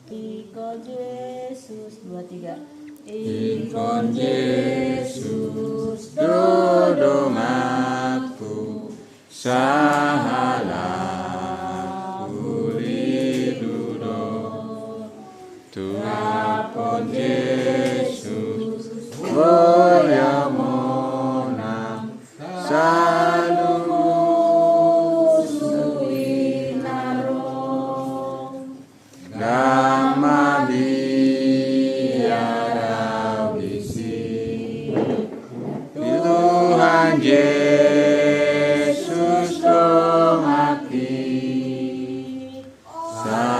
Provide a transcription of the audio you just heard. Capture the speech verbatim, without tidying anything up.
Ingkon Jesus, dua, tiga. Ingkon Jesus do donganku, sahalak hulidu do. Tuapon Jesus, boya monang saluhut suhi na ro. Ndang mabiar au disi, Tuhan Jesus donganki, sa